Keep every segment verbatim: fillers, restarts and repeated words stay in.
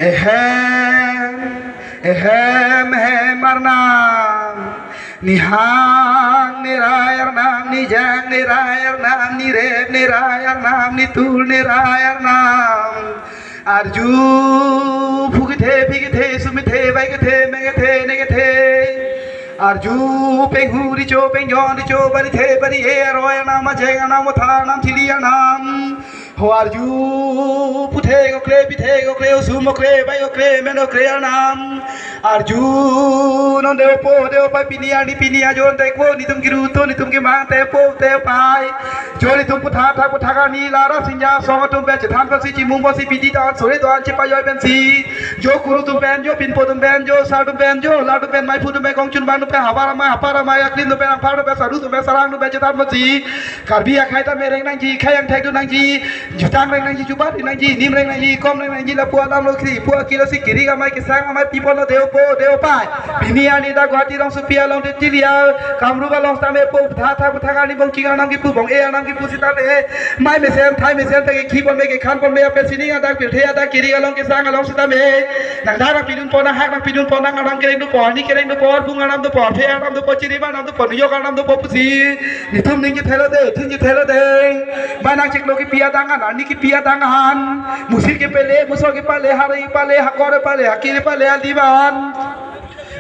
Ehem, ehem, ehem Arnam. Nihang nerai Arnam, nijang nerai Arnam, nirep nerai Arnam, nitul nerai Arnam. Arju phu kethe, phi kethe, sum kethe, bai kethe, meng kethe, ne kethe. Arju penghu richo, pengjon richo, bari the, bari e, aroi Arnam, ajeng Arnam, otha Arnam, thili Arnam. Ho arju puthe kokre, pithe kokre, osum kokre, bai kokre, men kokre Arnam. Arju non Deo po, Deo pai, pini arni, pini ajo tekpo, netum kiru to, netum kemang tepo, Deo pai. Jo netum puthak thak puthak arni, lara sinja song atum pen chethan pensi, chimung pensi, pidi tan sore tan chepajoi pensi. Jo kuru atum pen, jo pinpo atum pen, jo sar atum pen, jo la atum pen, maiphu atum pen, kongchun bang atum pen, havar amei, hapar amei, aklim atum pen, angphar atum pen, saru atum pen, sarang atum pen chethan pensi. Karbi akhei ta mereng nangji, khei angthek dun nangji, jutang reng nangji, jubat reng nangji, nim reng nangji, kom reng nangji, lapu alam lo kri, pu akilo si kiri amei, kesang amei, pipon lo Deo po, Deo pai. Pini arni ta Guwahati rongsopi along, Delhi a, Kamrup along sitame po, tha tha puthak arni bong ching Arnam kipu, bong e Arnam kipu sitame. Mei mesen, thai mesen ta kekhi pon me, kekhan pon me, ape sining adak, pirthe adak, kiri along, kesang along sitame. Nang dar nangpidun pon, nang hak nangpidun pon, nang Arnam kereng do pon, ni kereng do pon, bung Arnam do pon, phe Arnam do pon, chiri Arnam do pon, yok Arnam do pon pusi. Netum ning kethelo de, thing kethelo de. Bai nangchiklo kipi adang an, arni kipi adang an. Musi kepale, muso kepale, hari kepale, hakor kepale, hakiri kepale, adim an.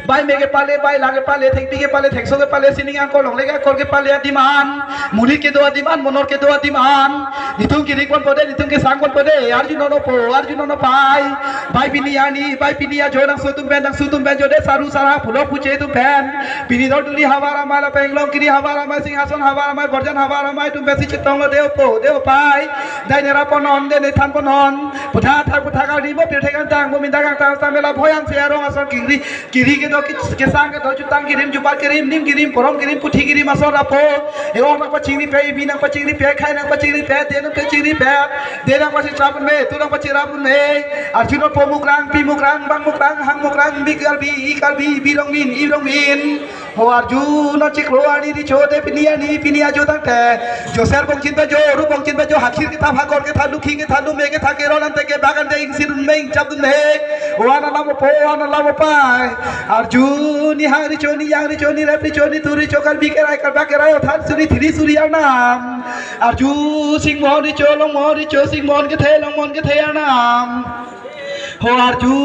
Bai me kepale, bai lang kepale, thengpi kepale, thengso kepale, sining angkor longle angkor kepale adim an. Monit kedo adim an, monor kedo adim an. Netum kirik ponpo de, netum kesang ponpo de. Arju non po, arju non pai. Bai pini arni, bai pini ajo nangso atum pen, nangsu atum pen jo de, saru sara, pulok puche atum pen. Pini dor duli havar amei, la penglong kiri havar amei, singhason havar amei, borjan havar amei atum pensi chetong lo Deo po, Deo pai. Dai nera ponon, de ne than ponon. Puthak thak puthak arni mo, pirthe kangtang mo, minda kangtang sitame la bhoyan se arong ason kiri. Kiri kedo, kesang kedo, jutang kirim, jubat kirim, nim kirim, porom kirim, puthi kirim asor apo. E-ong nangpachingri pe, ebi nangpachingri pe, khei nangpachingri pe, de nangpachingri pe, de nangpachingri pun me, tu nangpachingri pun me. Arju non po, mukrang, pi mukrang, bang mukrang, hang mukrang, bi Karbi, i Karbi, bi rong min, i rong min. Ho arju non chiklo arni richo de, pini arni, pini ajo tangte. Jo ser bongchin pe jo, ru bongchin pe jo, hakhir ketha, hakor ketha, lukhi ketha, lume ketha, kerol ante kebak ante, ingsi dun me, ingchap dun me. O Arnam alam po, o Arnam alam pai. Arju nihang richo, nijang richo, nirep richo, nitul richo, Karbi kerai, Karbak kerai, othan suri, thili suri Arnam. Arju singmon richo, longmon richo, singmon kethe, longmon kethe Arnam. Ho arju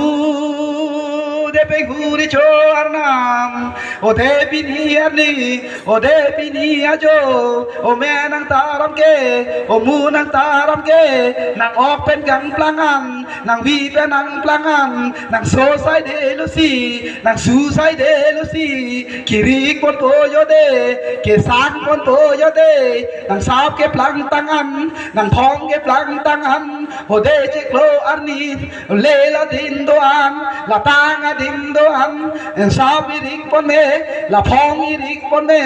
de penghu richo Arnam. O de pini arni, o de pini ajo, o me nang taram ke, o mu nang taram ke, nang ok pen kangplang an, nang vi pen nangplang an, nang so sai de lo si, nang su sai de lo si, kirik ponpo jo de, kesang ponpo jo de, nang sap keplang tang an, nang phong keplang tang an, o de chiklo arni, le la din do-an, la tang adim do-an, sap irik pon me, la phong irik pon me,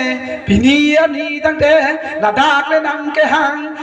pini arni tangte, ladak le nang kehang,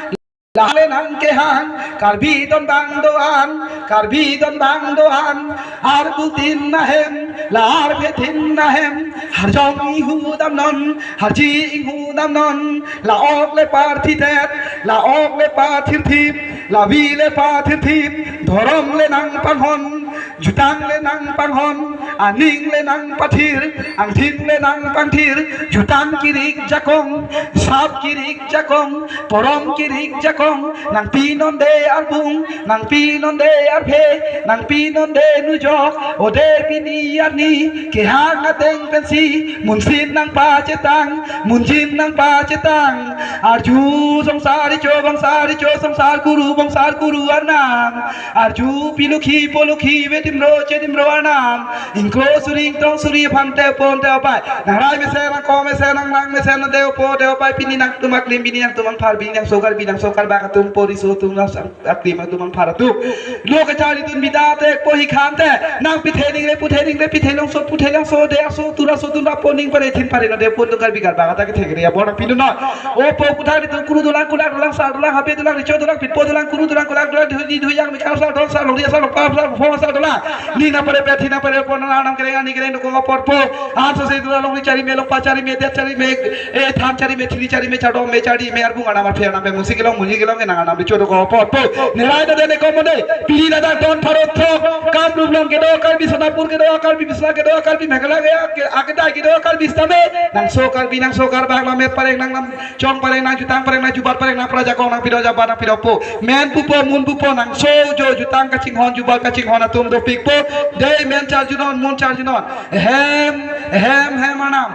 la le nang kehang, Karbi don bang do-an, Karbi don bang do-an, arpu tin ahem, la arphe tin ahem, arjong inghu damnon, arji inghu damnon, la ok le parthi det, la ok le parthir thip, la vi le parthir thip, dhorom le nang panghon, jutang le nang panghon, aning le nang pathir, angthin le nang pangthir, jutang kirik jakong, sap kirik jakong, porom kirik jakong, nang pinon de arbung, nang pinon de arphe, nang pinon de nujok, o de pini arni, kehang ateng pensi, munsin nang pachetang, munjin nang pachetang, arju songsar richo, bongsar richo, songsar kuru, bongsar kuru Arnam, arju pilukhi, polukhi, vetimro, chetimro Arnam, ingkro suri, ingtong suri, phante, ponte apai, nang rai mesen, nang ko mesen, nang lang mesen, nang Deo po, Deo pai, pini nangtum aklim, pini nangtum angphar, pini nang so Karbi, nang so Karbak atum, pori so atum, nang sang aklim atum, angphar atum. Lo kacharli dun bida te, po hi khan te, nang pithe ningre, puthe ningre, pithe longso, puthe longso, de aso, tura so, tun apo ning pare, thin pare, no de pon tung Karbi Karbak ta kethek re, abor pinu no. O po kutha ni tung kuru dolang, kulak dolang, sar dolang, habe dolang, richo dolang, pitpo dolang, kuru dolang, kulak dolang, dhui, dhui yang, mikang sar, don sar, longri sar, longpa sar, pho sar dolang. Ni na pare pe, thi na pare po, na nam kereng, ani kereng, dukung apor po. An so se dolang, longri chari me, longpa chari me, det chari me, e than chari me, thili chari me, chadom me, chari me, arbung anam arphe anam me, musi kelong, muji kelong, nang anam richo do ko po po. Nerai do de ne ko mo de. Pini ladak don pharo throk, kam Kedo Karbi, Sonapur kedo Karbi, Biswanath kedo Karbi, Meghalaya ke, akedai kedo Karbi sitame, nangso Karbi, nangso Karbak, nangmet pareng, nang, nangchong pareng, nangjutang pareng, nangjubat pareng, nangprajakong, nangpido jabat, nangpidopo. Men pupo, mun pupo, nangso jo jutang kachinghon, jubat kachinghon atum dopikpo. Dei men charjunon, mun charjunon. Hem, hem, hem arnam.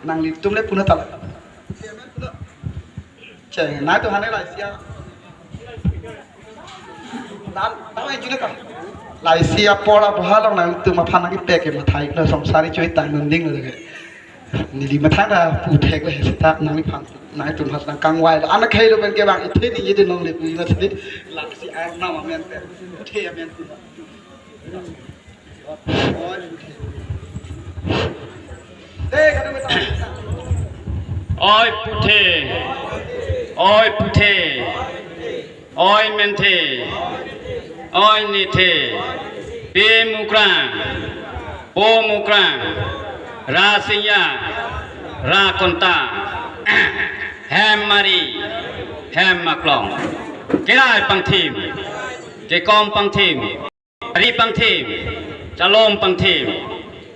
Nanglitum le puno tala. Cheng, nai tu hane laisi a. Dan, dan ai june ka. Laisi apor abuha along nangtum aphan nangkepek ke mathai lo, songsari chui tang nunding lo ke. Neli mathang ta puthek le seta nangliphan. Nangtum hat nangkangvai lo. Anak hai lo pen ke bang ithe ni yede nong le pui lo sedi. Laisi arnam amen pen. Puthe amen pen. Oi puthe, oi puthe, oi menthe, oi nethe, pe mukrang, po mukrang, ra singya, ra konta, hem mari, hem maklong, kerai pangthim, kekom pangthim, ri pangthim, chalom pangthim,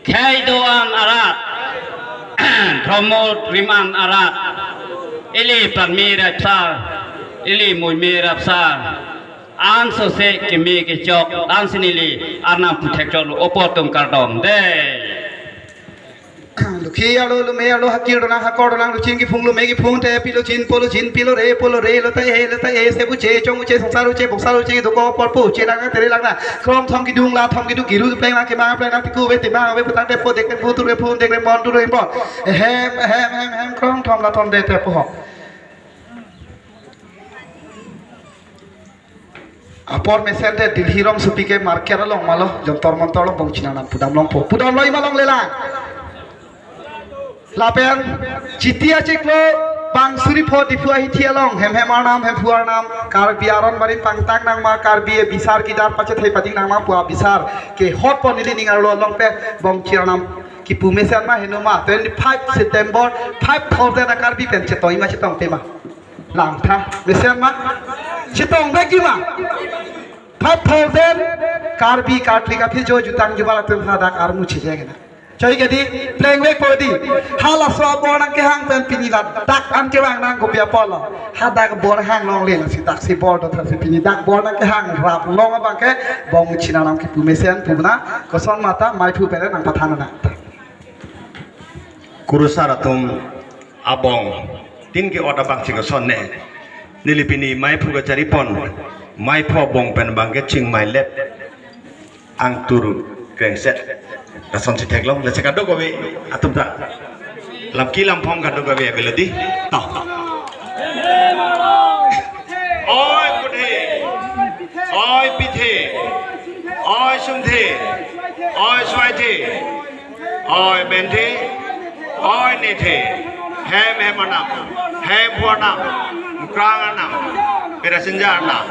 khei do-an arat, dhormo rim-an arat, ili pranme rapsar, ili muime rapsar, ansose keme kechok, ansi neli arnam puthek choklo, opo atum kardom dei. Lukhi arlo, lume arlo, hakir donang, hakor donang, luching kiphung, lume kiphung, te pilo chin, polo chin, pilo re, polo re, lo ta e, lo ta e, se buche, chong buche, songsar buche, boksar buche, doko, porpo, buche lang, tere lang na. Krong thom kidung, la thom kidung, kiru pleng lang, kemang pleng lang, tiku ve, timang ve, putang tepo, dek tepo, tur ve phun, dek ve bon, tur ve bon. Hem, hem, hem, hem, krong thom la thom de tepo ho. Apor mesen te Delhi rongsopi ke market along ma lo, Jantar Mantar along bongchin arnam pudam longpo. Pudam longji ma longle lang. Lapen Chiti achiklo bang suri pho Diphu ahithi along hem hem arnam, Hemphu arnam, Karbi aron barim pangtang nang ma, Karbi abisar kidar pachethei pading nang ma pu abisar kehotpo neli ning arlo along pen bongchin arnam kipu mesen ma heno ma, twenty-five September five thousand a Karbi pen chetongji ma chetongte ma. Langtha, mesen ma? Chetong vekji ma? Five thousand Karbi Kartli Karthi jo jutang jubat atum hadak armu chijeng na. Choi ke dei, plengvekpo dei. Halaso abor nangkehang pen pini ladak an kevang nang kopi apotlo. Hadak bor hang longle na, si dak si bor do tha si pini dak bor nangkehang rap long abang ke bongchin arnam kipu mesen pu na. Koson mata maiphu pen nangpathan na. Kurusar atum abong tin ke-ot abang chingson ne. Neli pini maiphu kacharipon, maiphu abong pen bang ke chingmai let angtur krengset. Lason si theklong, lasi kadokave atum ta. Lamki lamphong kadokave avelo dei. To. Oi puthe, oi pithe, oi sumthe, oi swaithe, oi menthe, oi nethe, hem hem arnam, Hemphu arnam, mukrang arnam, pe ra singya arnam.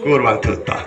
Kurvangthu ta.